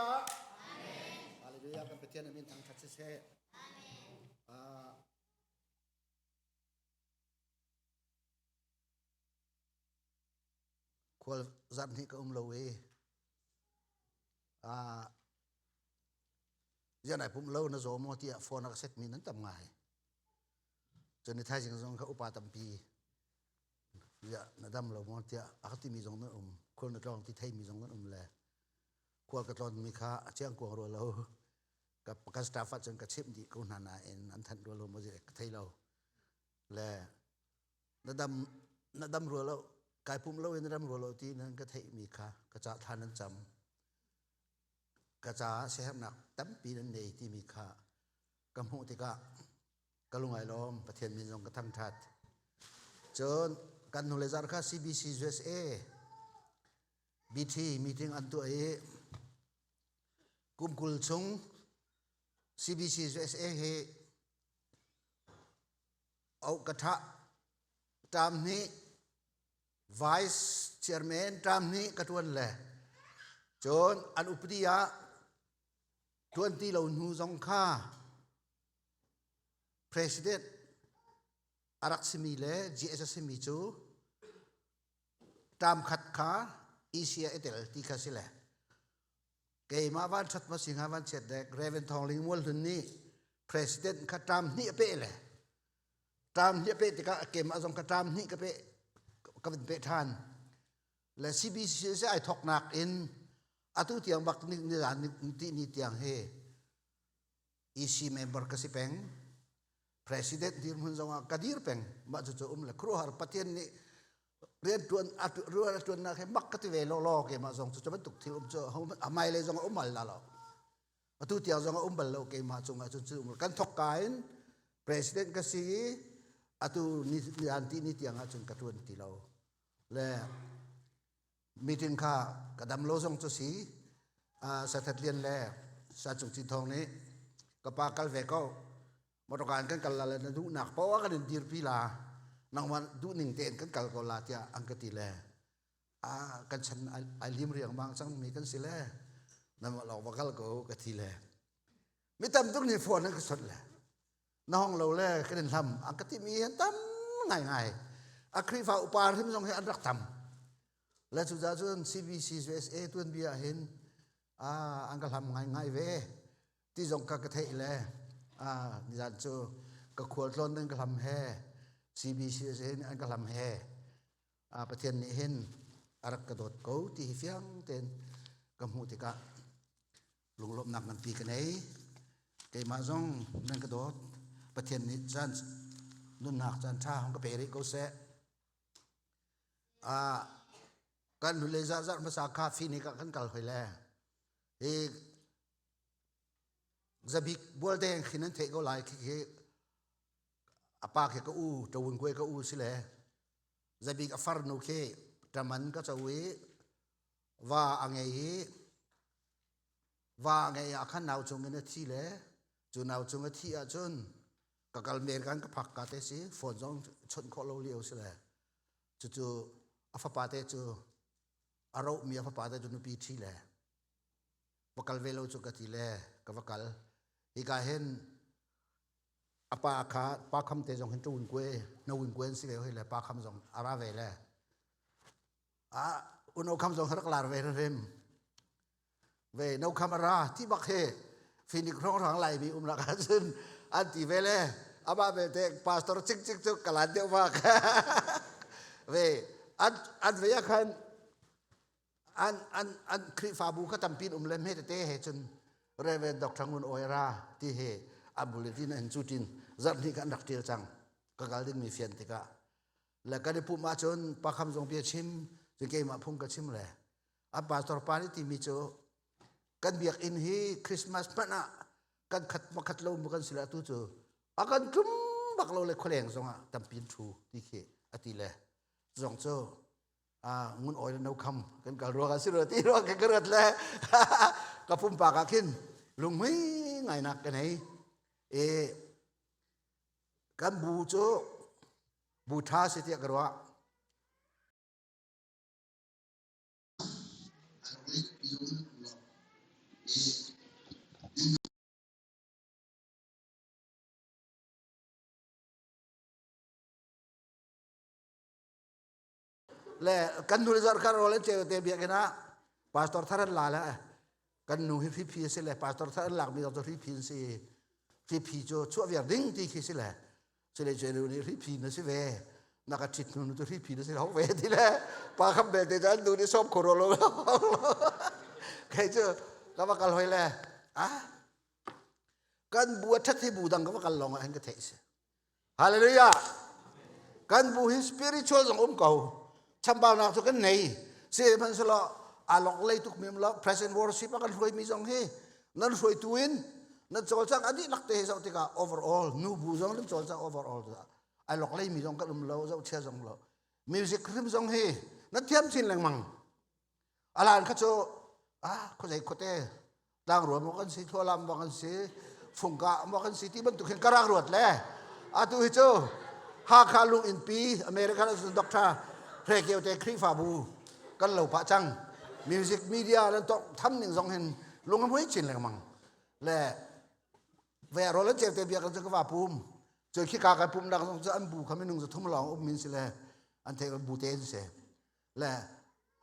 Hallelujah. Hallelujah. Kan Pathian a min thangṭhat siseh. Khual zarh hnih ka um lo i zian ai pum lo na zaw maw tiah phone a ka set mi nan tam ngai. Cun ni thaizing zong kha upa tampi ziah na dam lo maw tiah a ka timi zong nan um. Khual na tlawng ti theimi zong nan um le khual ka tlawn mi kha a chiang kuang rua lo. Ka ka staff ah cun ka chimh dih ko hna nain an thanh rua lo maw ka thei lo. Le na dam na dam rua lo kai pum lo in na dam rua lo ti nan ka theih mi kha ka ca thla nan cam ka caah siaherhnak tampi nan nei timi kha ka hmuh tikah ka lungai lawm. Pathian min zong ka thangṭhat. Cun kan hnulei zarh kha CBC USA BT meeting an tuah i kum 20 chung CBC USA hi au ka ṭha ṭam hnih vice chairman ṭam hnih ka ṭuan le cun an upadi ah ṭuan ti lo hnu zong kha president a rak simi le GS a simi cu ṭam khat kha EC ah i tel ti kha si le keimah van ṭhat ma si hnga van chiat dek Reverend Thawng Ling Mual Hlun nih president kha ṭam hnih a peh le ṭam hnih a peh tikah a keimah zong kha ṭam hnih ka peh ka van peh ṭhan le CBC si ai thoknak in atu tiang bak ni ni ni ni tiang hi EC member ka si peng. President dirhmun zongah ka dir peng. Mah cucu um le khuaruahhar Pathian nih rian tuan rian a tuannak hi mak ka ti ve law law. Keimah zong cu bantuk thil um cu a hmailei zong a um bal la lo, atu tiang zong a um bal lo. Keimah cungah cun cu um kan thok ka in president ka si i atu ni an ti ni tiang ah cun ka tuan ti lo le meeting kha ka dam lo zong cu si Sathat Lian le Sa Cung Cin Thawng nih ka pa kal ve ko, motorka in kan kal la le na duhnak poah kan in dirpi la, nangmah duhning tein kan kal ko la tiah an ka ti le a kan chan ai lim riangmang cang mi kan si le namah lawng va kal ko ka ti le mi tam tuk nih phone an ka chawnh le na hong lo le kan in hlam an ka ti mi an tam ngai ngai. A Khrihfa upa hrim zong hi an rak tam le cu cun CBC USA tuanbia hin an ka hlam ngai ngai ve ti zong ka ka theih le nizan cu ka khual tlawn nan ka hlam he CBC in an ka hlam he Pathian nih hin a rak ka dawt ko ti hi fiang tein ka hmuh tikah lunglawmhnak nganpi ka nei. Keimah zong nan ka dawt. Pathian nih caan nunnak caan ṭha hong ka pe rih ko seh. Kan hnulei zarh zarh hmasa kha Phoenix ah kan kal hoi le hi Zabik bualdeng khi nan theih ko lai. Khi khi a pa khi ka u Ṭawun Kuai ka u si le Zabik a farnu khi ṭaman ka co i va a ngei i va a ngei ah khan nau chung in a thi le cu nau chung a thih ahcun ka kal men kan ka phak ka te si phone zong chawnh khawh lo lio si le cucu a fapa te cu a rohmi a fapa te cu nupi ṭhi le va kal ve lo cu ka ti le ka va kal. Hika hin a pa kha pa kham te zong hin ṭun kue no win kuen si ve hoi le pa kham zong a ra ve le a uno kham zong rak lar ve rim ve no kham a ra ti bak he Phoenix rong rang lai mi um lak ahcun an ti ve le amah belte pastor cik cik cu kalan deuh bak ve an an ve ah khan an an an Khrihfabu kha tampi um le hme tete he cun Reverend Dr. Ngun Oi ra ti he a bulletin an cu tin zarhni kan rak ṭial cang. Ka kal ding mi fian tikah le kan i pumh ahcun pakham zong bia chim cun keimah phung ka chim le a pastor pa nih timi cu kan biakinn hi Christmas hmanh ah kan khat makhat lo mu kan si le atu cu a kan tlum bak lo le khualeng zong ah tampi in thu ti khi a ti le zong cu ngun oi le no kham kan kal ruang ah si ro ti ruang ka rat le ka pumpak ah khin lungmui ngai nak ka nei e kan bu cu bu tha si tiah ka ruah. Le kan nu le zarh kar rol an ceu te biakinn ah pastor thar an la le kan nu hi hriphi a si le pastor thar an lakmi zong cu hriphi an si. Hriphi cu chuah viar ding ti khi si le sile cu nu nih hriphi na si ve na ka ṭhit hnu cu hriphi na si lo ve ti le pa kham belte cu an nu nih sawm kho ro lo kei cu ka va kal hoi le ah kan bu a ṭhat hi bu dang ka va kal lawng ah hin ka theih si. Hallelujah. Kan bu hi spiritual zong um ko. Chambaunak cu kan nei. Sihmanhsehlaw aa lok lei tuk mim lo present worship a kan hruai mi zong hi nan hruaitu in nan cawlcang a dihlak te hi zoh tikah overall nu bu zong nan cawlcang overall ai lok lei mi zong kan um lo zoh chia zong lo music hrim zong hi nan thiam chin lengmang Alan kha cu ah khuazei khuate tlangrual maw kan si thlualam maw kan si fungka maw kan si ti bantuk hin ka rak ruat le atu hi cu Hakha lunginn American ahcun Dr. Hre Kio te Khrihfabu kan lo pah cang music media nan tawk tham ning zong hin lung a hmui chin lengmang le ve rol an ceu te bia kan cu ka va pum cu khi ka kan pum nak zong cu an bu kha minung zu thum lawng um min si le an thei bu te an si le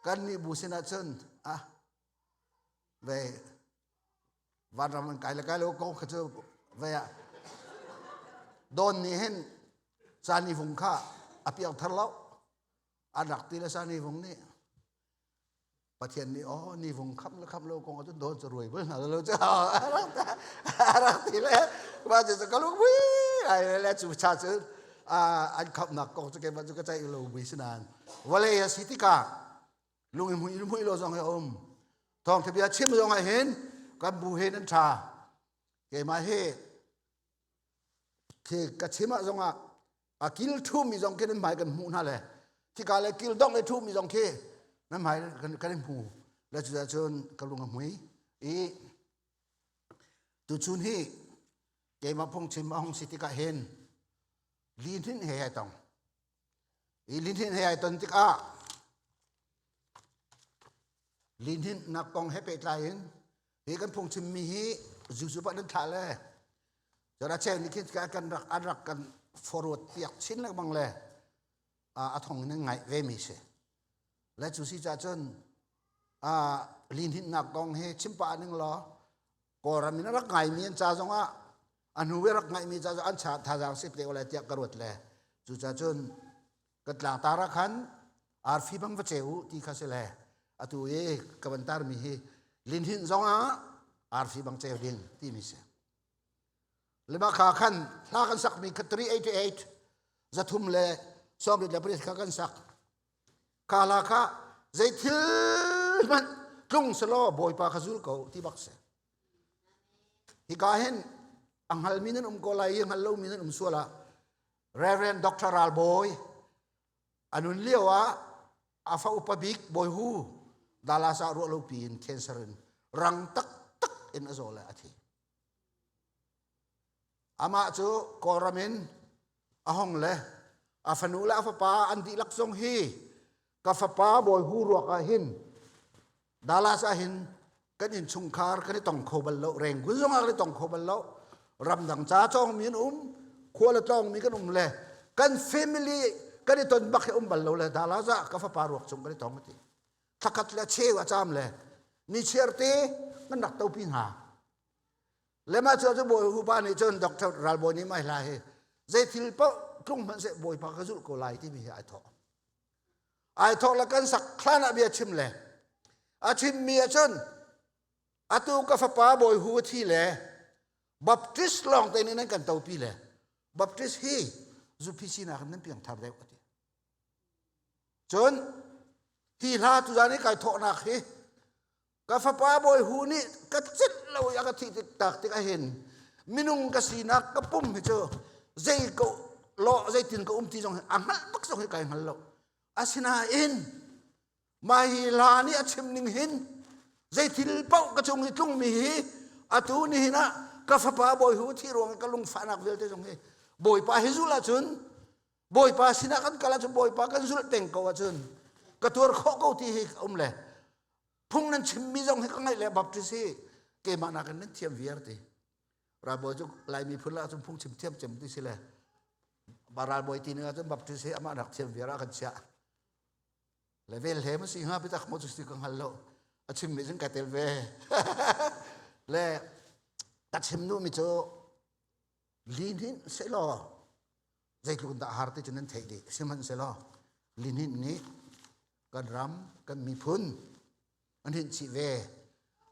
kan nih bu sin ahcun ah ve vanram an kai le kai lo ko kha cu ve ah dawn nih hin sani vung kha a piang thar lo an rak ti le sani vung nih Pathian nih oh ni vung kham le kham lo kong ahcun dawn cu ruai bul hna lo cu a rak ti le ma cu ka lung bui ai le cu cha cu an khamnak kong cu keimah cu ka ceih lo bui sinain vawlei a si tikah lung i hmui hmui lo zong hi a um thawngtha bia chim zong ah hin kan bu he nan tha keimah hi khi ka chim ah zong ah a kil ṭhumi zong khi nan hmai kan hmuh hna le khika le kil dong le ṭhumi zong khi nan hmai kan i hmu le cucun ka lung a hmui i tuchun hi keimah phungchim a hung si tikah hin lihnin he ai tong i lihnin he ai ton tikah lihnin nak kong he pehtlai in hi kan phungchimmi hi zuzu nan thlah le cun a cheu nih khin kan rak an rak kan forward piak chin lengmang le a thong in ngaih ve mi si le cu si ca cun lihninnak kong hi chim pah ning law Kawlram in a rak ngaimi an ca zongah a hnu i rak ngaihmi ca zong an cha thazaang sip te lai tiah ka ruat le cucaah cun ka tlangtar ah khan arfi bang va ceu u ti kha si le atu i ka van tarmi hi linhinh zongah arfi bang ceu ding timi si lema kha khan hla kan sakmi kha 388 zathum le sawmrit le pariat kha kan sak Kha hla kha zei thil hmanh tlung selaw Bawipa kha zul ko ti bak si. Hika hin a hngalmi nan um ko lai i hngal lomi nan um sual ah Reverend Dr. Ral Bawi a nun lio ah a fa upa bik Bawi Hu Dallas ah ruah lo piin cancer in rang taktak in a zaw le a thi. Amah cu Kawlram in a hong le a fanu le a fapa an dihlak zong hi ka fapa bawi hu ruak ah hin Dallas ah hin kan innchungkhar kan i tong kho bal lo Rangoon zong ah kan i tong kho bal lo ramdang ca cawngmi an um khua le tlawngmi kan um le kan family kan i ton bak hi um bal lo le Dallas ah ka fapa ruak cung kan i tong ti thlakhat le cheu a caam le ni chiar te kan rak topi hna Le mah cu cu bawi upa nih cun Dr. Ralbawi nih mai hla hi zei thil paoh tlung hmanh seh Bawipa ka zulh ko lai timi hi ai thawh. Ai thawh le kan sak hlan ah bia chim le a chimmi ahcun atu ka fapa bawi hu a thi le Baptist lawng te nih nan kan topi le Baptist hi zuphi sinak in nan piangthar deuh a ti. Cun hi hla tuzan i kai thawhnak hi ka fapa bawi hu nih ka cit lo i a ka thih tik tak tik ahhin minung ka sinak ka pum hi cu zei ko lo zeitin ka um ti zong hi a hngalh bak zong hi kai hngal lo asinain mah hi hla nih a chim ning hin zei thil paoh ka cung i tlungmi hi atu nihin ah ka fapa bawi hu thi ruang i ka lungfahnak vialte zong hi bawipa hi zul ahcun Bawipa sinah kan kal ahcun Bawipa kan zulh peng ko ahcun ka tuar khawh ko ti hi ka um le phung nan chimmi zong hi ka ngaih le Baptist hi keimah nakin nan thiam viar ti ralbawi cu Laimi phun lah cun phung chim thiam cem ti si le ralbawi ti ning ahcun Baptist hi amah nak thiam viar ah kan chiah. Le vel he ma si hnga bitak maw cu si ka hngal lo. A chim mi cun ka tel ve. Le ka chim nu mi cu lihnin selaw zeitluk in dah har ti cu nan theih dih. Sihmanhsehlaw lihnin nih kan ram, kan miphun an hinh chih ve.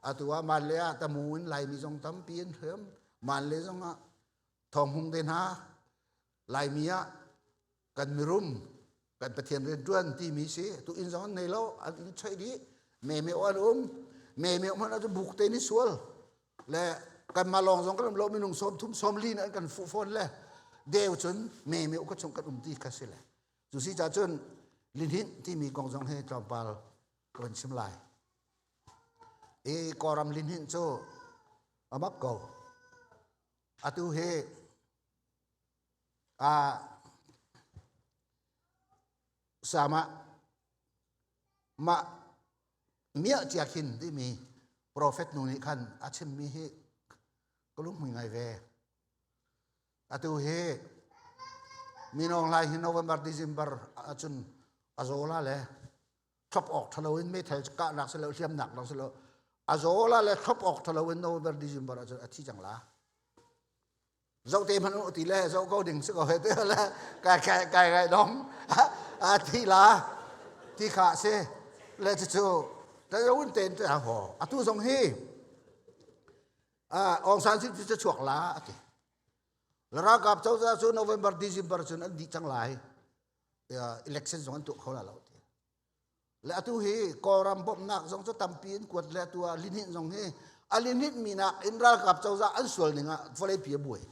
Atu ah Manle ah tamu in Laimi zong tampi an hriam. Manle zong ah Thawng Hung te hna Laimi ah kan mirum kan Pathian rianṭuan timi si tu inn zong an nei lo an inn choih dih me me an um me me hmanh ah buk te ni sual le kan mah lawng zong kan um lo minung sawm thum sawm li an kan fuh fawn le deu cun me me ka chung kan um ti kha si le cu si ca cun lihninh timi kong zong hi tlawmpal ka van chim lai i kawram lihninh cu amak ko atu hi Sama mah miah cia khin timi profet nu nih khan a chimmi hi ka lunghmui ngai ve. Atu hi minong lai hi November December ahcun a zaw la le thlop awk ṭhalo in meithal kahnak si lo hliamnak lawng si lo a zaw la le thlop awk ṭhalo in November December ahcun a thi cang la. Zoh te hmanh u ti le zoh ko ding si ko he te le kai kai kai kai dong a thi la ti kha si le cu ta un ten te ho atu zong hi a Aung San Suu Kyi cu chuak la ati ralkap cozah cu November December cun an dih cang lai election zong an tuah kho la lo ti Le atu hi Kawlram bawmhnak zong cu tampi in kuat le atu ah lihninh zong hi a lihninh mi nak in ralkap cozah an sual ning ah vawleipi a buai.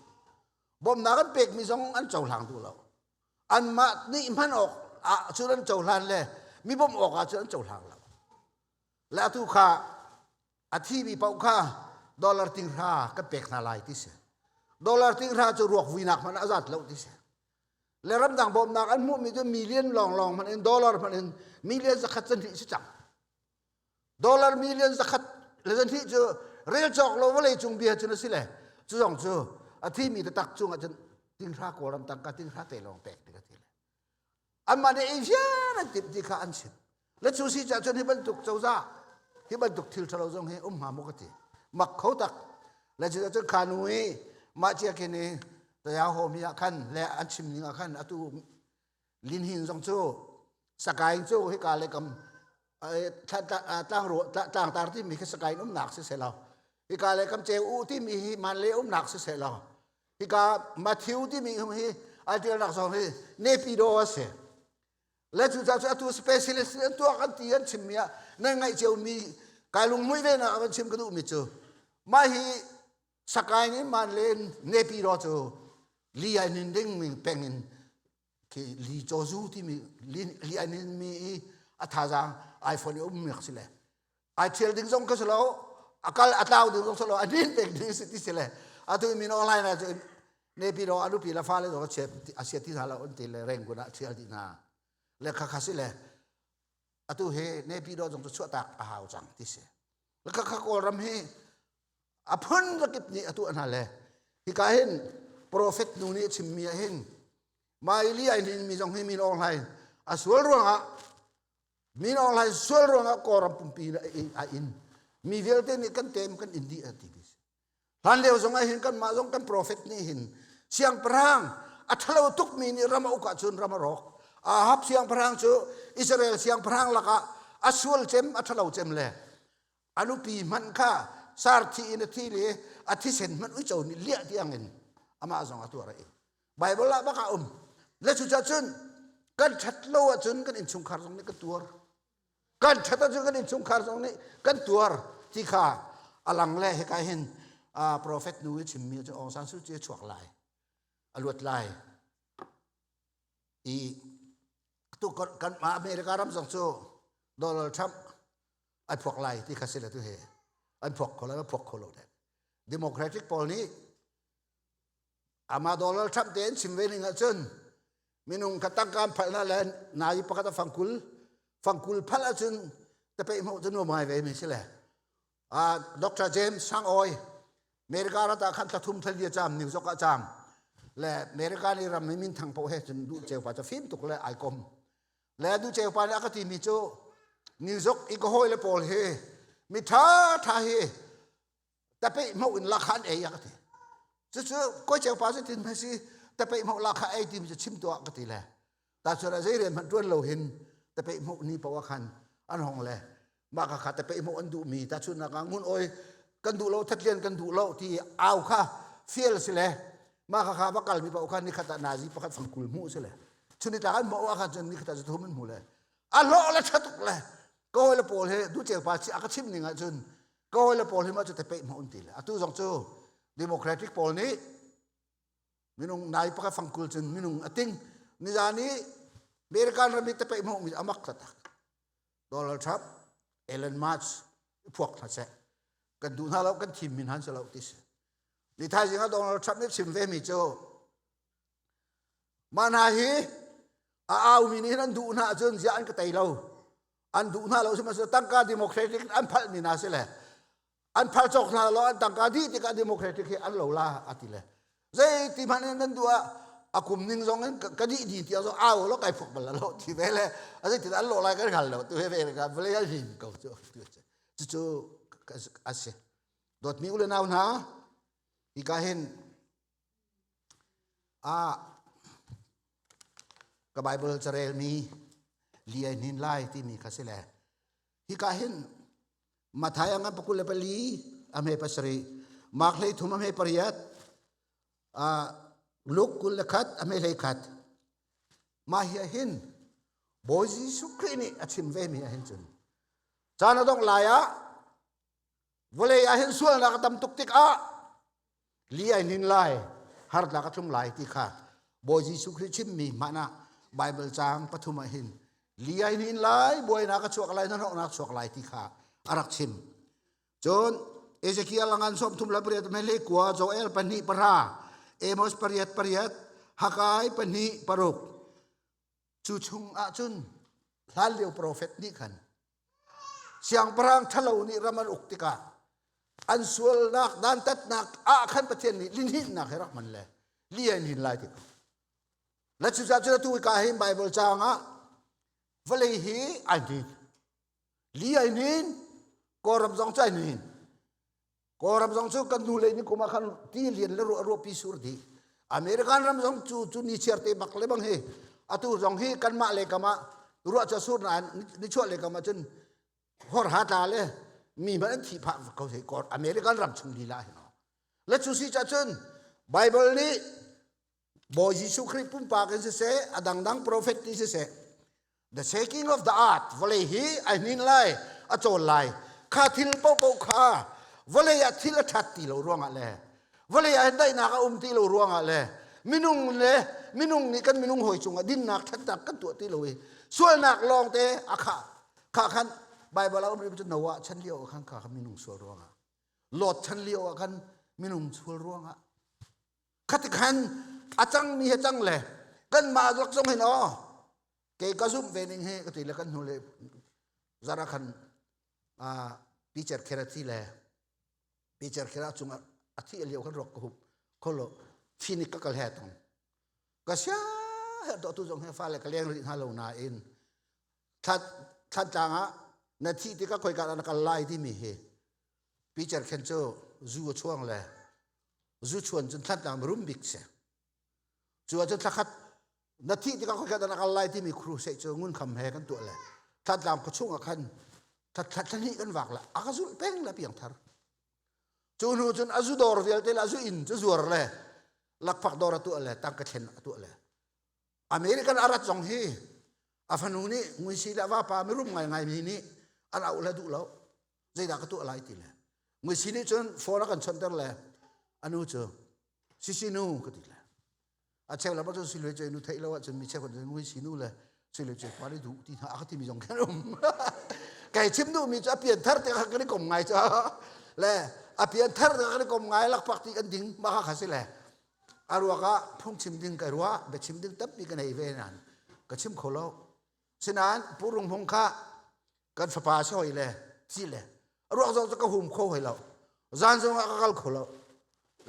Bawmhnak an pekmi zong an cohlang duh lo. Anmah nih hman awk ah cun an cohlan le mi bawmh awk ah cun an cohlang lo. Le atu kha a thimi paoh kha dollar tinghra kan pek hna lai ti si. Dollar tinghra cu ruak vuinak hmanh a zat lo ti si. Le ramdang bawmhnak an hmuhmi cu million lawnglawng hmanh in dollar hmanh in million zakhat zahnih si cang. Dollar million zakhat le zahnih cu rel cawk lo vawlei cung bia cun a si le cu zong cu a thimi taktak cungah cun tinghra kawlram tangka tinghra te lawng pek ti ka ti le anmah nih ei viar an timh ti kha an chim le cu si cah cun hi bantuk cozah hi bantuk thil ṭhalo zong hi um hnga maw ka ti mak kho tak le cu cun kha nu i mah cia khin i taya ho mi ah khan le an chim ning ah khan atu linhin zong cu sakaing cu hika le kam tlang tlangtar timi khi sakaing umnak si seh lo hika le kam ceu u timi hi man le umnak si seh lo hika Matthew timi hi ai tialnak zong hi Nepido a si Le cu cu atu specialist an tuak an ti an chimmi ah nan ngaih ciomi kai lunghmuih ve nak an chim ka duhmi cu mah hi sakai nih man le nepi ro cu li ai nin ding mi peng in khi li chaw zu timi li ai nin mi i a thazaang iPhone i um mi si le ai thial ding zong ka si lo akal atlau ding zong si lo a nin pek ding si ti si le atu min online ah cu nepi ro anupi le fale zong a sia ti hna lo an ti le rengkun ah thial ti hna le kha kha si le atu hi nepi ro zong cu chuahtak a hau cang ti si le kha kha kawlram hi a phun rakip nih atu hna le hika hin prophet nu nih chimmi ah hin mai li ai nin mi zong hi min ong hlai a sual ruangah Min Aung Hlaing sual ruangah Kawlram pumpi a in mi vialte nih kan tem kan in dih a ti hlan lio zong ah hin kanmah zong kan prophet nih hin siangpahrang a ṭhalo tukmi nih ram a uk ahcun ram a rawk Ahab siangpahrang cu Israel siangpahrang lakah a sual cem a ṭhalo cem le a nupi hmanh kha sarthi in a thi le a thisen hmanh uico nih liah tiangin amah zong a tuar i Bible ah bak a um. Le cucacun kan ṭhat lo ahcun kan innchungkhar zong nih kan tuar. Kan ṭhat ahcun kan innchungkhar zong nih kan tuar ti kha a lang le hika hin prophet nu i chimmi cu Aung San Suu Kyi a chuak lai a luat lai i tu kan America ram zong cu Donald Trump ai phuak lai ti kha si le tu he an phuak kho lo an phuak kho lo dek Democratic pawl nih Amah Donald Trump te an chim ve ning ahcun minung kha tangka an phalh hna le nai pakhat a fangkul fangkul phalh ahcun tapeih hmuh cu nuam ngai ve mi si le Dr. James Sang Oi America rat ah khan thlathum thal caam New York ah caam le America ni ram mi min thang poh he cun duh ceu pa cu fim tuk le ai kom. Le du ceu pa nih a ka timi cu New York i ka hawi le pawl hi mi ṭha ṭha hi tapeh hmoh in lakha an ei a ka ti. Cucu kawi ceu pa cu tin hme si tapeh hmoh lakha ei timi cu chim tuah ka ti le. Ta cun zei rian hmanh ṭuan lo hin tapeh hmoh ni paoh ah khan an hong le mah kha kha tapeh hmoh an duhmi ta chunnak ah ngun oi kan duh lo thatlian kan duh lo ti au kha fial si le mah kha kha va kalmi paoh kha nikhat ah nazi pakhat fangkul hmuh si le chuni tlak an hmuh ah khan cun nikhat ah zathum an hmu le a hlawh le ṭha tuk le ka hawi le pawl he du ceu pa chi a ka chim ning ah cun ka hawi le pawl hi ma cu te peih hmuh an ti le atu zong cu democratic pawl nih minung nai pakhat fangkul cun minung a ting nizan i American ram i te peih hmuh mi amak taktak Donald Trump, Elon Musk phuak hna seh. Kan duh hna lo, kan thim min han si lo ti si. Ni thaizing ah Donald Trump nih chim ve mi cu mah hna hi a au mi nih an duh hna ahcun ziah an ka tei lo. An duh hna lo sihmanhsehlaw tangka democratic an phalh mi hna si le an phal cawk hna lo an tangka dih tikah democratic hi an lo la a ti le zei ti hmanh in nan duh ah a kum ning zong in ka dih di tiah zong au lo kai phok bal lo ti ve le a zei ti an lo lai kan hngal lo tu he ve ka vawlei an hin ko cu cu a si dawtmi u le nau hna hika hin a ka Bible carel mi li ai hnin lai timi kha si le hika hin Mathai a ngan pakul le pali a hme pasarih Mark hlei thum a hme pariat Luke 21 a hme hlei khat mah hi hin Bawi Jesuh Khrih nih a chim ve mi ah hin cun caan a dongh lai ah vawlei ah hin sualnak a tam tuk tikah li ai hnin lai harnak a tlung lai ti kha Bawi Jesuh Khrih chimmi hmanh ah Bible caang pathum ah hin li ai hnin lai buainak a chuak lai hnahnawhnak chuak lai ti kha a rak chim cun Ezekiel a ngan 38 mele kua Joel pahnih pahra Amos pariat pariat Hakai pahnih paruk cu chung ah cun hlanlio profet nih khan siangpahrang ṭhalo nih ram an uk tikah an sualnak dantatnak ah khan Pathian nih lihnihnak he rak hman le li an hin lai ti la cucaah cun atu ka hin Bible caang ah vawlei hi ai hnin li ai hnin Kawlram zong cu ai hnin Kawlram zong cu kan hnulei ni kum ah khan ti lian le ruah ruahpi sur dih. American ram zong cu cu ni chiar te bak le bang hi atu zong hi kanmah le kam ah ruah cu sur nain nichuah le kam ah cun hor ha tla le mi hmanh an thi phah ko hi American ram chung lila hi no. Le cu si cah cun Bible nih Bawi Jesuh Khrih pumpak in siseh, a dangdang prophet nih siseh, the shaking of the earth, vawlei hi ai hnin lai, a cawl lai. Kha thil paohpaoh kha vawlei ah thil a ṭhat ti lo ruangah le vawlei ah daihnak a um ti lo ruangah le minung le minung nih kan minung hawi cungah dinnak ṭhatnak kan tuah ti lo i sualnak lawngte a khah kha khan Bible ah um cu Noah chan lio ah khan kha minung sual ruangah Lot chan lio ah khan minung sual ruangah Khati khan a cangmi he cang le kanmah lak zong hin aw kei ka zumh ve ning hi ka ti le kan hnu le zara khan Peter kher a thi le Peter kher a cung a thi lio khan ruak ka hup kholo thinik ka kal he tong ka sia he to tu zong he fale ka leng rih hna lo nain thlan tlang ah na thi tikah khoi ka na kal lai timi hi Peter khen cu zu a chuang le zu chuan cun thlatlang rum bik si cu ahcun thlakhat na thih tikah khoikhat na kal lai timi crusade cu ngun kham he kan tuah le thlatlang khuachung ah khan thla hnih kan vak le a ka zulh peng le piang thar cu hnu cun a zu dawr vialte le a zu inn cu zuar le lakphak dawr a tuah le tangka thlen a tuah le American a rat zong hi a fanu nih nguisi le a vapa mirum ngaingai mi nih an auh le duh lo zeidah ka tuah lai ti le nguisi nih cun phone a kan chonter le anu cu sisi nu ka ti le a cheu le cun silwe cu nu theih lo ahcun mi cheu cun nguisi nu le silwe cu pa duh ti hna a ka timi zong khan um kai chim duh mi cu a pian thar te kha kan i kom ngai cu le a pian thar te kan i kom ngai lakpak ti kan ding mah kha kha si le a ruak ah phungchim ding ka ruah biachim ding tampi ka nei ve nain ka chim kho lo sinain Pu Rung Hmung kha kan fapa si hoi le ci le a ruak zong cu ka hum kho hoi lo zan zong ah ka kal kho lo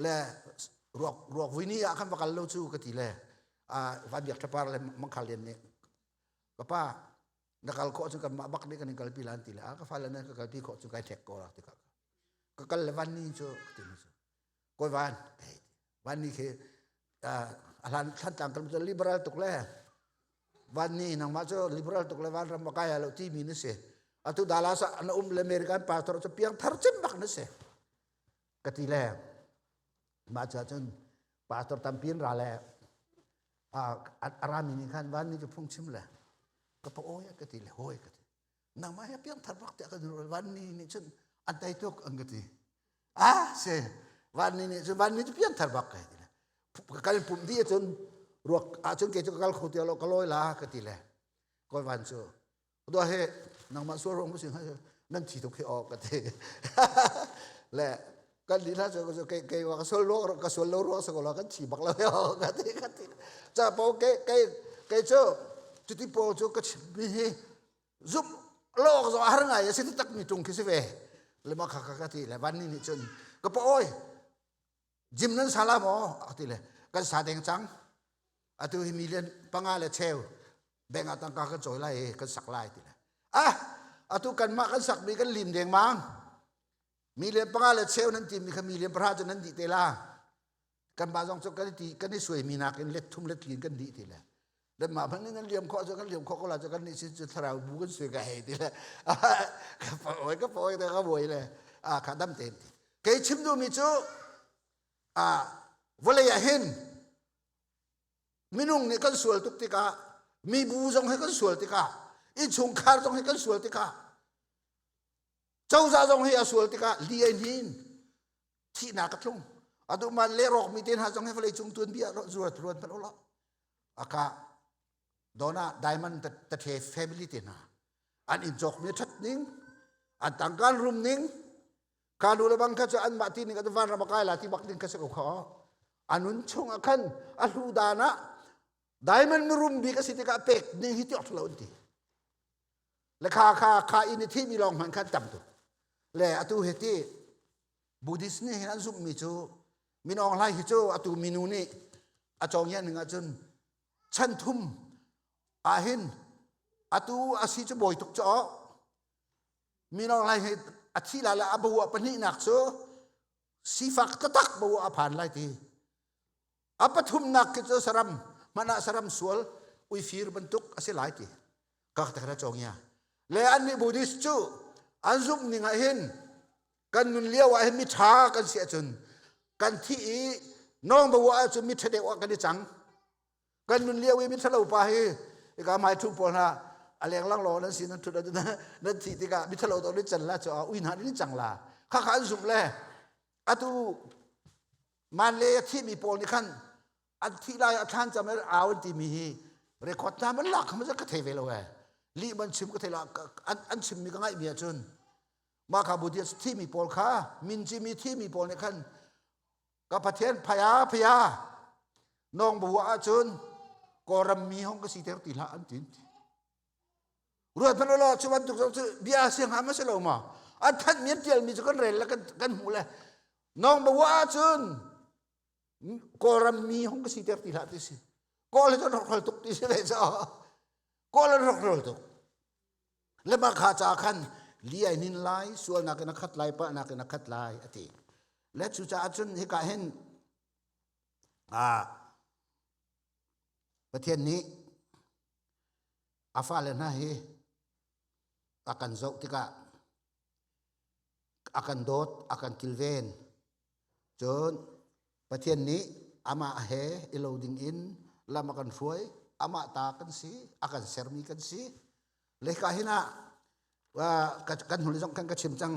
le ruak ruak vui ni ah khan va kal lo cu ka ti le van biak thapar le mangkhal lian nih. Ka pa na kal khawh cu kanmah bak nih kan in kalpi lan ti le a ka fale nan ka kalpi khawh cu kai ṭhek ko rak ti ka ka kal le van ni cu ti mi cu kawi van van ni khi a hlan thlantlang kan cu liberal tuk le van ni nangmah cu liberal tuk le van ram kai lo ti mi na si atu Dallas ah na um le American pastor cu piang thar cem bak na si ka ti le mah cu cun pastor tampi in ra le a rami nih khan van ni cu phungchim le ka pa oi ka ti le hoi ka ti nangmah hi piang thar bak tiah ka van ni nih cun an tei tuk an ka ti ah si van ni nih cun van ni cu piang thar bak ka ti le ka kal pum di cun ruak ahcun ke cu ka kal kho ti lo ka lawi la ka ti le koi van cu Dua he nangmah sual ruang si nan thi tuk hi aw ka ti. Le kan li hla cu ke ke wa ka sual lo ka sual lo ruang sa ko la kan thi bak lo yo ka ti ka ti. Cha po ke ke ke cu cuti po cu ka chim mi hi zum lok zo har ngai si tak mi tung khi si ve. Le ma kha kha ka ti le van ni nih cun ka pa oi Jim nan sa la maw? A ti le kan sa deng cang. Atu hi million panga le cheu bank ah tangka kan cawi lai i kan sak lai ti le. Ah, atu kanmah kan sakmi kan lim dengmang. Million panga le cheu nan timi kha million pahra cu nan dih te la. Kanmah zong cu kan i ti kan i suaimi nakin let thum let lin kan dih ti le. Nanmah hmanh nih nan liam khawh cu kan liam khawh ko la cu kan nih sin cu thlarau bu kan sui ka hei ti le ka pawi ka pawi te ka buai le a kha dam tein ti kei chim duhmi cu a vawlei ah hin minung nih kan sual tuk tikah mibu zong he kan sual tikah innchungkhar zong he kan sual tikah cozah zong hi a sual tikah li ai hnin thihnak a tlung atu man le rawk mi te hna zong hi vawlei cung tuan bia zuat ruan hmanh ulaw aka dona diamond ta the family te hna an in cawk mi that ning an tangkan rum ning ka nu le bang kha cu an mah ti ning an van ram kai la ti bak ding kha se ko kho anun chung ah khan a hlu dan ah diamond mirum bik a si tikah pek ning hi ti lo an ti le kha kha kha in i thimi lawng hmanh khan tam tuk le atu hi ti Buddhist nih hin an zumhmi cu Min Aung Hlaing hi cu atu minu nih a cawng ning ahcun chan thum ahhin atu a si cu bawi tuk cu Min Aung Hlaing hi a thi la le a bo ah pahnihnak cu sifak taktak bo ah a phan lai ti A pathumnak khi cu saram hmanh ah saram sual uifir bantuk a si lai ti kak te kha cawng ya. Le annih Buddhist cu an zumh ning ah hin kan nun lio ah hin mi ṭha kan si ahcun kan thih i nawng bo ahcun mi ṭha deuh ah kan i cang. Kan nun lio i mi ṭhalo pa hi ika hmai ṭhu pawl hna a lenglang law nan si nan ṭhut nan thih tikah mi ṭhalo to nan can la cu ui hna nan cang la kha kha an zumh le atu Man le a thimi pawl nih khan an thih lai a thlan cam au an timi hi record hna man lak kha ka thei ve lo e lih man chim ka thei lo an chimmi ka ngaih mi ahcun mah kha Buddhist thimi pawl kha min cimi thimi pawl nih khan ka Pathian phaya phaya nong bu ahcun Kawlram mi hong ka si ter ti hlah an tin Ruat hmanh law cu bantuk cu bia si hnga ma si lo ma? An thanh mi an tial mi cu kan rel le kan kan hmuh le nong ba wa ahcun Kawlram mi hong ka si ter ti hlah ti si. Kawl hi cu rokrol tuk ti si ve cu. Kawl an rokrol tuk. Le mah kha ca khan li ai nin lai sualnak in a khat lai palhnak in a khat lai a ti. Le cucaah cun hika hin ah Pathian nih A fale hna hi a kan zoh tikah a kan dawt, a kan kilven. Cun Pathian nih amah he i lo ding in lam a kan hruai, amah ta kan si, a kan sermi kan si. Le hika hin ah kan hnulei zong khan ka chim cang.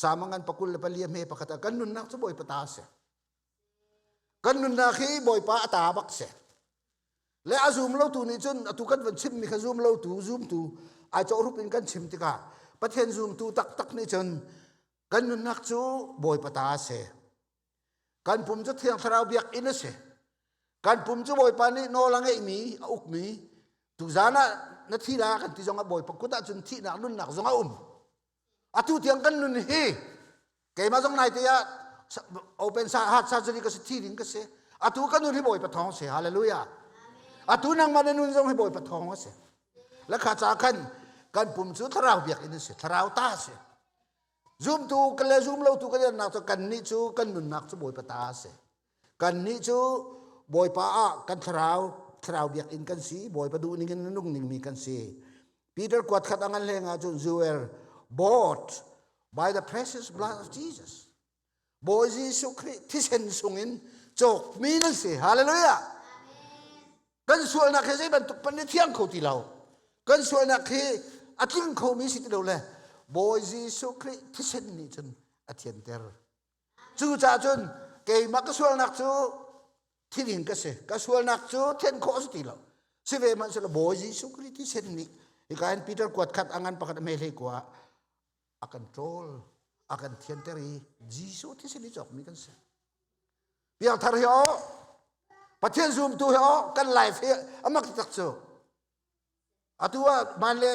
Salm ngan pakul le pali a hme pakhat ah kan nunnak cu Bawipa ta a si. Kan nunnak hi Bawipa a ta bak si. Le a zum lotu nih cun atu kan van chimmi kha zum lotu zumtu ai cawhrup in kan chim tikah Pathian zumtu taktak nih cun kan nunnak cu Bawipa ta a si. Kan pum cu Thiang Thlarau biakinn a si. Kan pum cu Bawipa nih nawl a ngeihmi, a ukmi, tuzan ah na thi la kan ti zong ah Bawipa kut ah cun thihnak nunnak zong a um. Atu tiang kan nun hi keimah zong nai te ah open heart surgery ka si thi ding ka si. Atu kan nun hi Bawipa thawng si. Hallelujah. Atu nangmah na nun zong hi Bawipa thawng a si. Le kha ca khan kan pum cu thlarau biakinn a si, thlarau ta a si. Zumtu kan le zum lotu kan nak cu kan nih cu kan nunnak cu Bawipa ta a si. Kan nih cu Bawipa ah kan thlarau thlarau biakinn kan si, Bawipa duh ning in nung ning mi kan si. Peter kuat khat a ngan hleng ah cun you were bought by the precious blood of Jesus. Bawi Jesuh Khrih thisen sungin cawkmi nan si. Hallelujah. Kan sualnak hi zei bantuk pan nih thiang kho ti lo. Kan sualnak hi a tling khomi si ti lo le Bawi Jesuh Khrih thisen nih cun a thianter. Cucaah cun keimah ka sualnak cu thilin ka si. Ka sualnak cu thian khawh a si ti lo. Si ve hmanhsehlaw Bawi Jesuh Khrih thisen nih hika hin Peter kuat khat a ngan pakhat a hme hlei kua a kan ṭawl a kan thianter i Jesuh thisen i cawkmi kan si. Piangthar hi aw Pathian zumtu hi aw kan life hi a mak tak cu. Atu ah man le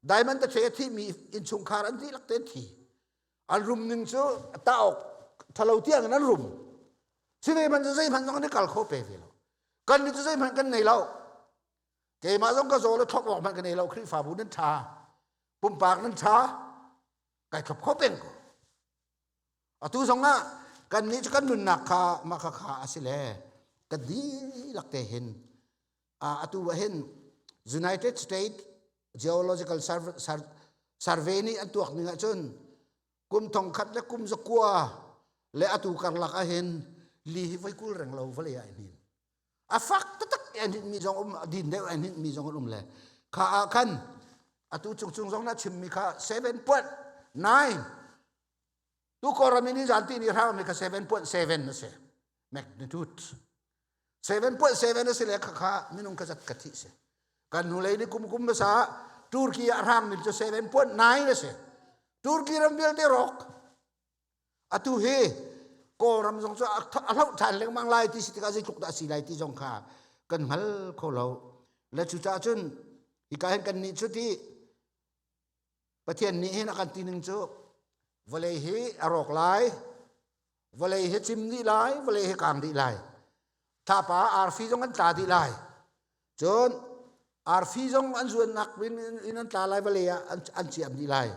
diamond te a thimi innchungkhar an dihlak te thi. An rum ning cu taok thalo tiang in an rum. Si ve man cu zeihmanh zong an i kal kho pe ve lo. Kan nih cu zeihmanh kan nei lo. Keimah zong ka zaw le thlop awk hmanh ka nei lo. Khrihfabu nan ṭha. Pumpak nan ṭha. Kai thlop kho peng ko. Atu zong ah kan nih cu kan nunnak kha mah kha kha a si le kan dihlak te hin atu ah hin United States Geological Survey nih an tuak ning ahcun kum thong khat le kum zakua le atu karlak ah hin li hi voi 20 reng lo vawlei ah hin a fak taktak an hinh mi zong um a din deuh an hinh mi zong an um le kha ah khan atu cung cung zong na chimmi kha 7.9 tu Kawlram in zan ti ni hrang mi kha 7.7 a si magnitude 7.7 a si le kha kha minung kha zat ka thi si kan hnulei ni kum kum hmasa Turkey ah hrang mi cu 7.9 a si Turkey ram vialte rawk Atu hi Kawlram zong cu a hloh ṭhan lengmang lai ti si tikah zeitluk dah a si lai ti zong kha kan hngal kho lo. Le cucaah cun hika hin kannih cu ti Pathian nih hin a kan ti ning cu vawlei hi a rawk lai, vawlei hi cim dih lai, vawlei hi kang dih lai. Thlapa arfi zong an tla dih lai. Cun arfi zong an zuannak in an tla lai vawlei ah an ciam dih lai.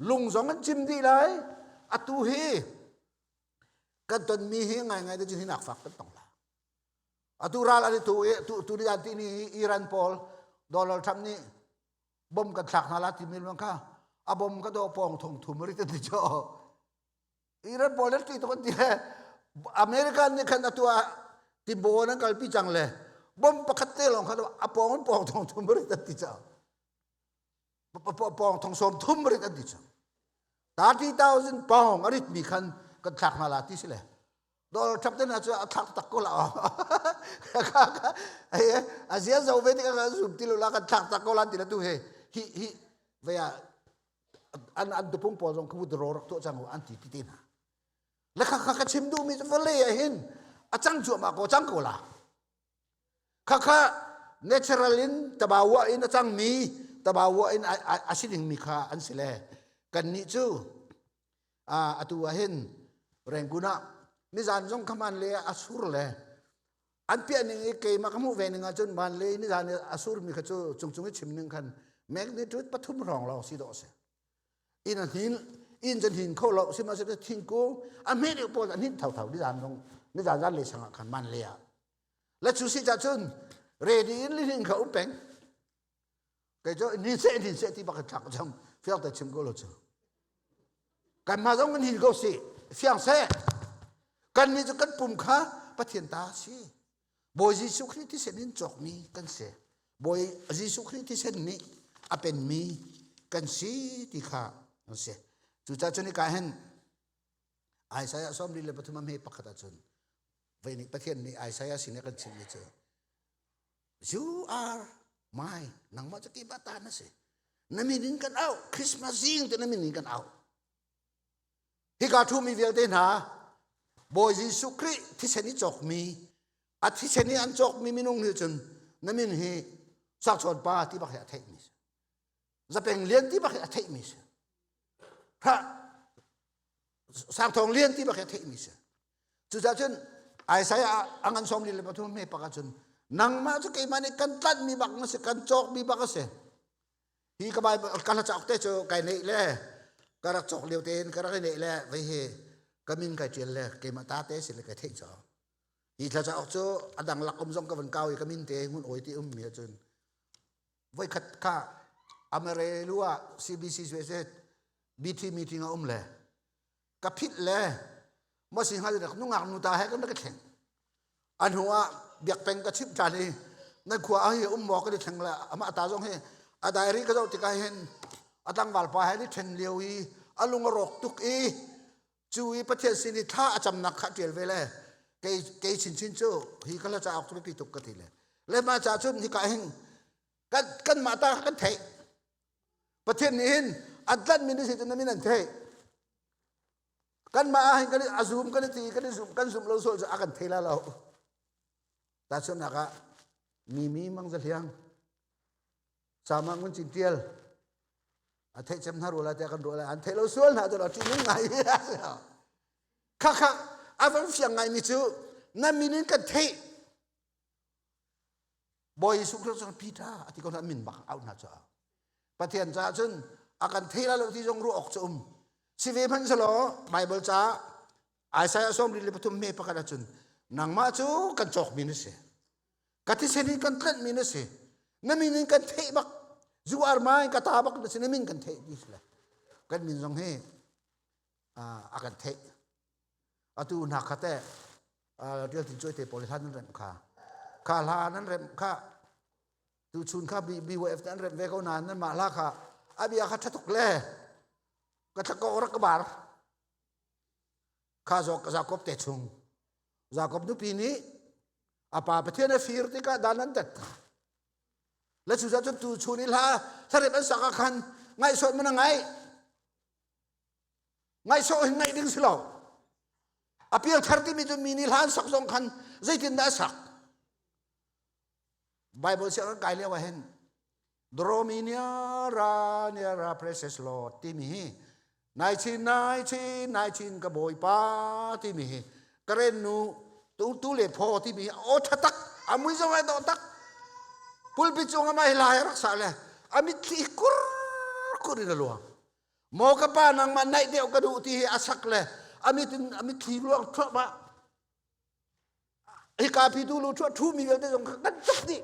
Lung zong an cim dih lai. Atu hi kan tonmi hi ngaingai te cun hinak fak kan tong la. Atu ral an i tu i tu tu ni ti ni Iran pawl Donald Trump nih bom kan thlak hna la timi luang kha a bom ka do pong thong thum ri ti cho Iran pawl an ṭih tuk an ti le American nih khan atu ah timbo an kalpi cang le bom pakhat te lawng khan a pawng an pawng thong thum rit an ti cang. Pawng thong sawm thum rit an ti cang. 30,000 pawng a rit mi khan kan thlak hna la ti si le. Donald Trump te na cu a thlak tak ko la. A zia zo ve tik a zum ti lo la kan thlak tak ko la ti la tu he hi hi vaya an an tupung pawl zong khu ro rak tuah cang an ti ti te hna le kha kha ka chim duhmi cu vawlei ah hin a cang cuahmah ko cang ko la kha kha natural in tabawa in a cangmi tabawa in a si dingmi kha an si le kan nih cu atu ah hin Rangoon ah nizan zong khaman le a sur le An piah ning i keimah ka hmuh ve ning ahcun van le nizan i a surmi kha cu cungcung i chim ning khan magnitude pathum hrawng lawng si dawh a si. Inn a hnin inn cu hnin kho lo sihmanhsehlaw thingkung a hme deuh pawl a hnin thotho nizan zong nizan zan le sang ah khan man le ah. Le cu si cah cun ready in lihnin kha um peng. Kei cu hnin seh hnin seh ti bak in thlak cang fiang te chim ko lo cu. Kanmah zong kan hin ko si fiang seh. Kan nih cu kan pum kha Pathian ta si. Bawi Jesuh Khrih thisen in cawkmi kan si. Bawi Jesuh Khrih thisen nih a penmi kan si ti kha an si. Cucaah cun hika hin Isaiah 43 a hme pakhat ahcun vei nih Pathian nih Isaiah sin i kan chimmi cu You are my nangmah cu keimah ta na si. Na min in kan auh. Christmas zing te na min in kan auh. Hika ṭhumi vialte hna Bawi Jesuh Khrih thisen i cawkmi a thisen i an cawkmi minung nih cun na min hi Sangchawn pa ti bak hi a theihmi si. Zapeng lian ti bak hi a theihmi si. Sangthawng lian ti bak hi a theihmi si. Cucaah cun Isaiah a ngan 43 hme pak ahcun. Nangmah cu keimah nih kan tlanhmi bak na si, kan cawkmi bak a si. Hi ka Bible ka hla cauk te cu kai neih le ka rak cawk lio tein ka rak i neih le vei hi ka min kai ṭial le keimah ta te si le kai theih caw. Hi thla cauk cu a dang lak um zong ka van kau i ka min te ngun oi ti ummi ahcun voikhat kha Amarelu ah CBC suai BT meeting a um le ka phit le maw si hngal rak nungak nu ta he kan rak thleng a hnu ah biak peng ka chimh ṭhan i nan khua ah hi um maw kan i thleng le amah ta zong hi a diary ka zoh tikah hin a tlangval pa he ni ṭhen lio i a lung a rawk tuk i cu i Pathian sin i thla a camnak kha ṭial ve le kei kei chinchin cu hi ka hla cauk cu biapi tuk ka ti le le mah ca cun hika hin kan kanmah ta kan theih Pathian nih hin an tlanhmi na si cu na min an theih. Kanmah ah hin kan a zum kan i ti kan i zum kan zumh lo sual cu a kan thei la lo. Tahchunhnak ah Mimi Mang Za Hliang Sama Ngun Cin Tial a theih cem hna rua lai tiah kan ruah lai an theih lo sual hna cu ṭih nung ngai kha kha a van fiang ngaimi cu na min in kan theih Bawi Jesuh Khrist cu Peter a ti ko hna min bak auh hna caah Pathian caah cun a kan thei lai lo ti zong ruah awk cu um si ve hmanh selaw Bible caah Isaiah 43 me pakhat ahcun nangmah cu kan cawkmi na si ka thisen in kan tlanhmi na si na min in kan theih bak zu ar ma in ka ta bak na si na min kan theih ti si le kan min zong hi a kan theih Atu hna kha teh Tial Tin Cuai te pawl hla nan remh kha. Kha hla nan remh kha tuchun kha BYF nan remh ve ko nain nan mah hla kha a bia kha ṭha tuk le ka thlakok rak ka bar. Kha zawk Jakob te chung. Jakob nupi nih a pa Pathian a fir tikah dan an tat. Le cu cun tuchun i hla hlarep an sak ah khan ngaihsawt man a ngaih. Ngaihsawh hin ngaih ding si lo. A pialthar timi cu mi nih hla an sak zong khan zeitindah a sak? Bible siang kan kai lio ah hin Draw me nearer, nearer, precious Lord timi hi nai chin nai chin nai chin ka bawipa timi hi karen nu tu tu le phaw timi hi aw tha tak a mui zong ai dawh tak pulpit cung ah mah hi lai rak sa le a mitthli kur kur in a luang Maw ka pa nangmah naih deuh ka duh ti hi a sak le a mit in a mitthli luang thluahmah. Hika pi tu lu thuah thu mi vialte zong kha kan tuk dih.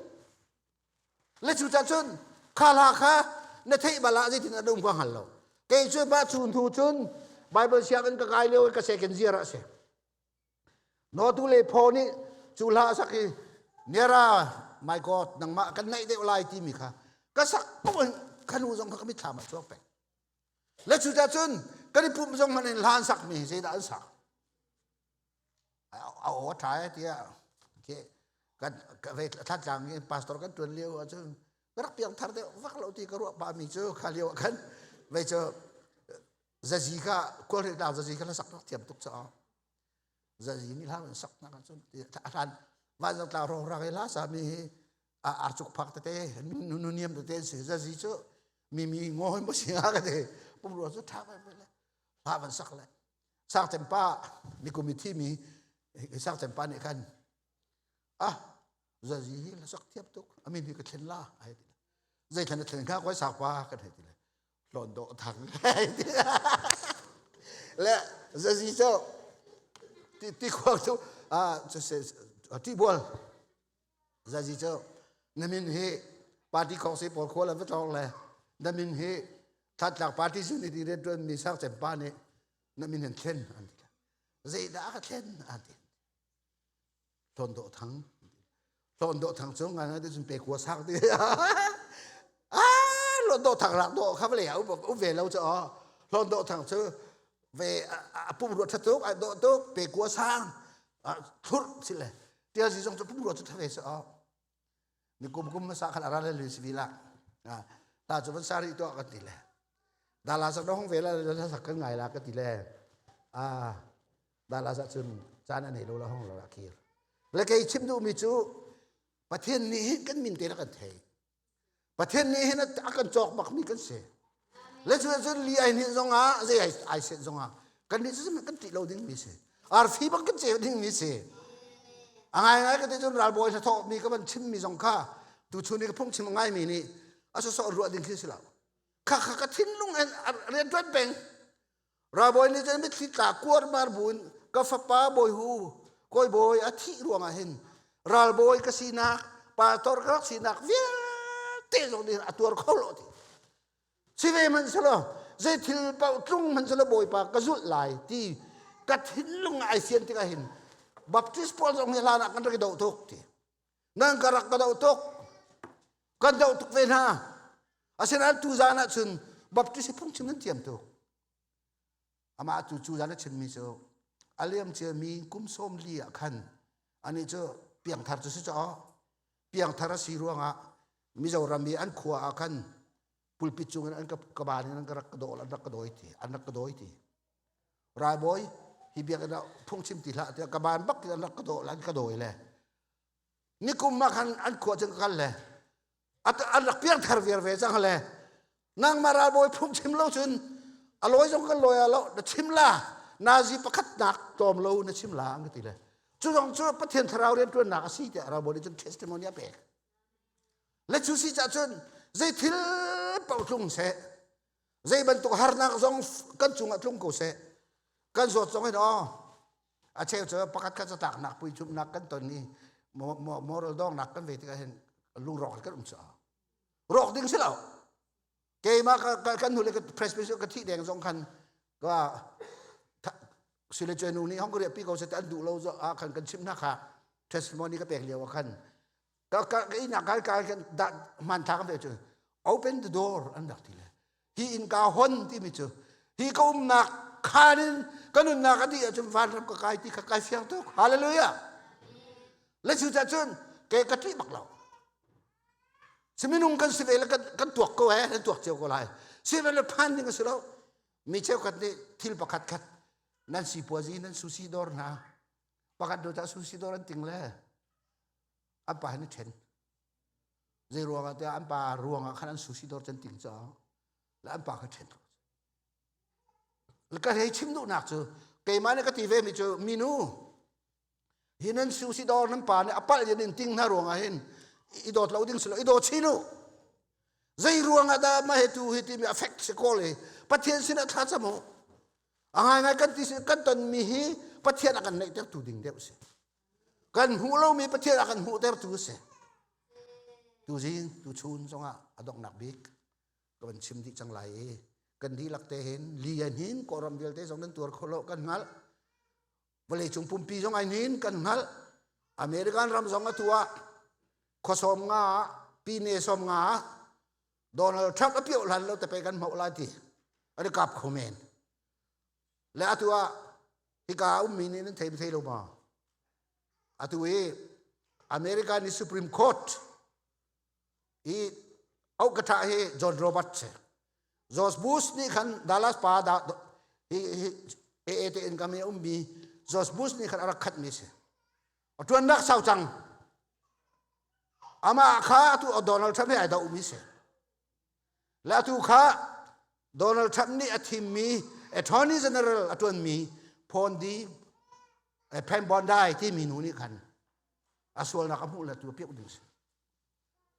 Le cu cun kha hla kha na theih bal ah zeitin an um ka hngal lo. Kei cu mah cu hnu cun Bible sianginn ka kai lio i ka second year ah a si. Nawtu le phaw nih cu hla a sak i Nera my God nangmah kan naih deuh lai timi kha ka sak paoh in ka nu zong kha ka mitthlam ah chuak peng. Le cucaah cun kan i pumh zong hmanh in hla an sakmi hi zeidah an sak? A aw a ṭha e tiah kan thlatlang in pastor kan ṭuan lio ahcun ka rak piang thar deuh vak lo ti ka ruah pahmi cu kha lio ah khan vei cu zazi kha kawlhri tlang zazi kha hlasak rak thiam tuk caah zazi nih hla an sak nak ahcun a hlan vanzang tlang rawng i hla sami hi arcuk phak tete nu niam tete an si zazi cu mi mi ngaw mo si nga ka te pumrua cu tha vai le hla van sak le sang cempa ni kum i thi mi sang cempa nih khan ah zazi hi hlasak thiam tuk amin hi ka thlen la ai ti zei thlen a thlen kha koi sak pa kan hei ti le hlawn dawh thang le zazi cu ti ti khuang cu ah ti bual zazi cu na min hi party khong si pawl khual an va tlawng le na min hi Thantlang party sun i rian tuan mi sang cem pa nih na min an thlen an ti zeidah ka thlen an ti Hlawn Dawh Thang Hlawn Dawh Thang cu ngai ngai te cun pe kua sak ti ah Hlawn Dawh Thang rak dawh kha vale um ve lo cu aw Hlawn Dawh Thang cu ve a pum ruat ṭha tuk a dawh tuk pe kua sang thlurh si le tial si zong cu pum ruat cu ṭha ve si aw ni kum kum masa khan ara le lui si la ta cu van sari to ka ti le dala sak dong ve la la sak kan ngai la ka ti le a dala sa cun caan an hei lo la hong lo la khir le kei chim duh mi cu Pathian nih hin kan min te la kan thei Pathian nih hin a kan cawk bak mi kan si le cu cun li ai hnin zong ah zei ai ai set zong ah kan nih cu kan ṭih lo ding mi si arfi bang kan ceu ding mi si. A ngaingai ka ti cun ralbawi hnathawh mi ka van chimmi zong kha tuchun i ka phungchim a ngaimi nih a sawsawh ruah ding khi si lo. Kha kha ka thinlung in rian ṭuan peng. Ralbawi nih cun mitthli tla kuarmar buin ka fapa bawi hu kawi bawi a thih ruangah hin ralbawi ka sinak pastor ka rak sinak vialte zong nih a tuar kho lo ti. Si ve hmanh selaw zei thil paoh tlung hmanh selaw Bawipa ka zulh lai ti ka thinlung ai fian tikah hin Baptist pawl zong hi hlan ah kan rak i doh tuk ti. Nan ka rak ka doh tuk. Kan doh tuk ve hna. Asinain tuzaan ah cun Baptist hi phungchim nan thiam tuk. Amah tu cu zan a chimmi cu a liam ciami kum 40 ah khan ani cu piangthar cu si caw piangthar a si ruangah Mizoram i an khua ah khan pulpit cung in an ka ban in an ka rak ka dawl an rak ka dawi ti an rak ka dawi ti ralbawi hi biakinn ah phungchim ti hlah tiah ka ban bak in an rak ka dawl an ka dawi le nikum ah khan an khua cun ka kal le an rak piangthar viar ve cang le nangmah ralbawi phungchim lo cun a lawi zong kan lawi lo na chim la nazi pakhat nak tlawm lo na chim la an ka ti le cu zong cu Pathian thlarau rianṭuannak a si tiah ralbawi nih cun testimony a pek le cu si cah cun zei thil paoh tlung seh zei bantuk harnak zong kan cungah tlung ko seh kan zawt zong hin aw a cheu cu pakhat khat catlaknak puicumnak kan ton i moral dongnak kan ve tikah hin lungrawk kan um cu rawk ding si lo keimah kan hnu le presbyterian ka thih deng zong khan ka sile nu nih hong ka pi ko se an duh lo ah khan kan chim hna kha testimony ka pek lio ah khan ka ka inn ah kan kan da hmanthlak kan ve cu open the door an rak ti le hi innka hon timi cu hi ka umnak khaan in ka nunnak a dih ahcun vanram ka kai ti kha kai fiang tuk hallelujah le cu cun ke ka ṭih bak lo si minung kan si ve le kan tuak ko he kan tuak cio ko lai si ve le phan ding a si lo mi cheukhat nih thil pakhat khat nan sipuazi nan susi dawr hna pakhat do ta susi dawr an ting le an pa hin ṭhen zei ruangah tiah an pa ruangah khan an susi dawr can ting caah le an pa kha ṭhen ka hei chim duhnak cu keimah nih ka ti ve mi cu minu hi nan susi dawr nan pa nih a palh in in ting hna ruangah hin i dawt lo ding si lo i daw chin u zei ruangah dah mah he tu hi timi a fek si kawl i Pathian sinah thla cam u a ngaingai kan ti kan ton mi hi Pathian a kan neihter tu ding deuh si Kan hmuh lomi Pathian a kan hmuhtertu a si. Tuzing, tuchun zongah a donghnak bik ka van chim dih cang lai i kan dihlak te hin li an hin Kawlram vialte zong nan tuar kho lo kan hngalh. Vawleicung pumpi zong ai hnin kan hngalh. American ram zong atu ah khua sawm nga ah pine sawm nga ah Donald Trump a pioh hlan lo te pe kan hmoh lai ti an i kap kho men. Le atu ah hika a ummi nih nan thei thei lo maw? Atu i America nih Supreme Court i auh-ka-ṭha hi John Roberts si. George Bush nih khan Dallas pa da hi hi AA te in kam i a ummi George Bush nih khan a rak khatmi si. A ṭuannak sau cang. Amah kha atu Donald Trump he ai dohmi si. Le atu kha Donald Trump nih a thimmi Attorney General a ṭuanmi Phondi Pam Bondi timi nu nih khan a sualnak a hmuh le tu a piak ding si.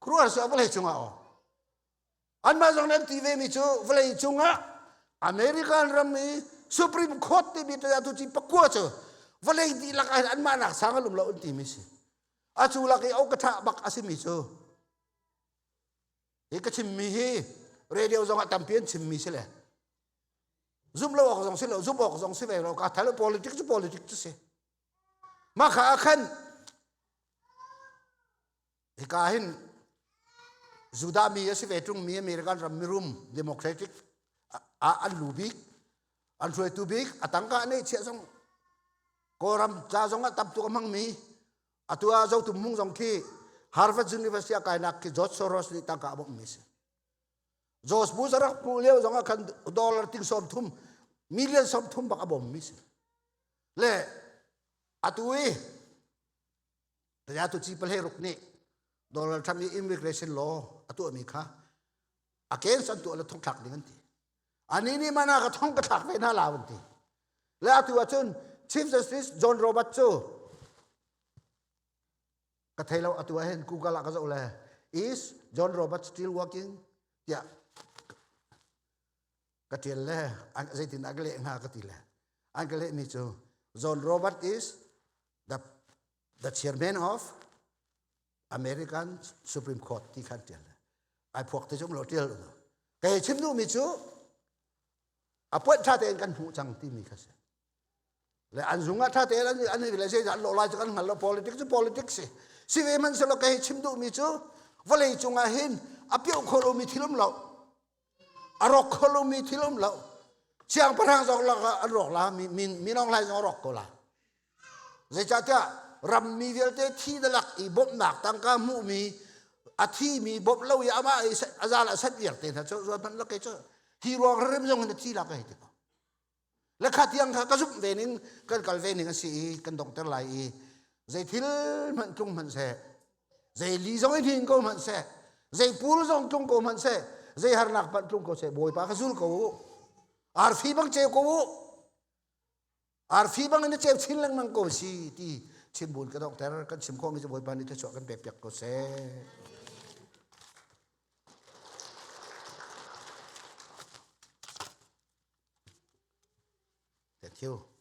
Khuaruahhar si vawlei cungah aw. Anmah zong an ti ve mi cu vawlei cungah American ram i Supreme Court timi tu ci pakua cu vawlei dihlak ah anmah nak sang an um lo an timi si. A cu lak i au ka ṭha bak a simi cu Hi ka chimmi hi radio zong ah tampi an chimmi si le zumh lo awk zong si lo zumh awk zong si ve lo ka thal politics cu politics cu si mah kha ah khan hika hin Judah mi a si ve ṭung mi American ram mirum democratic ah an lu bik an hruaitu bik a tangka nei chiah zong Kawlram ca zong ah tam tuk a hmangmi Atu ah Zotum Mung zong khi Harvard University a kainak khi George Soros nih tangka a bawmhmi si. George Bush a rak hmuh lio zong ah khan dollar ting 30 million 30 bak a bawmmi si. Le atu i tu ci pale ruk nih Donald Trump i immigration law a tuahmi kha against an tuah le thongthlak ding an ti. Ani nih mana ka thong ka thlak ve hna la an ti. Le atu ahcun Chief Justice John Roberts cu. Ka thei lo atu ah hin Google ah ka zoh le is John Roberts still working tiah ka tial le zeitin a ka leh hnga ka ti le an ka lehmi cu John Robert is the chairman of American Supreme Court ti khan tial ai phuak te zum lo tial kei chim duhmi cu a point tha tein kan hmuh cang timi kha si le an zung ah tha tein an an le zei an lawh lai cu kan hngal lo politics cu politics si si ve man selo kei chim duhmi cu vawlei cungah hin a pioh kho lomi thil um lo a rawk kho lomi thil um lo siangpahrang zong lak an rawk la mi minong lai zong rawk ko la zeicahtiah rammi vialte thi dalak i bawmhnak tangka hmuhmi a thimi bawmh lo i amah i a zal a sat vialte hna cu zuan hmanh lak cu hi ruang rim zong in a thi la ka hei ti ko le kha tiang kha ka zumh ve ning kan kal ve ning a si i kan donghter lai i zei thil hmanh tlung hmanh seh zei li zong i hnin ko hmanh seh zei pul zong tlung ko hmanh seh zei harnak hmanh tlung ko seh bawipa ka zul ko u arfi bang ceu ko u arfi bang in ceu chin lengmang ko si ti chimbun ka donghter kan chim khawhmi cu bawipa nih thluachuah kan pek piak ko seh. Thank you.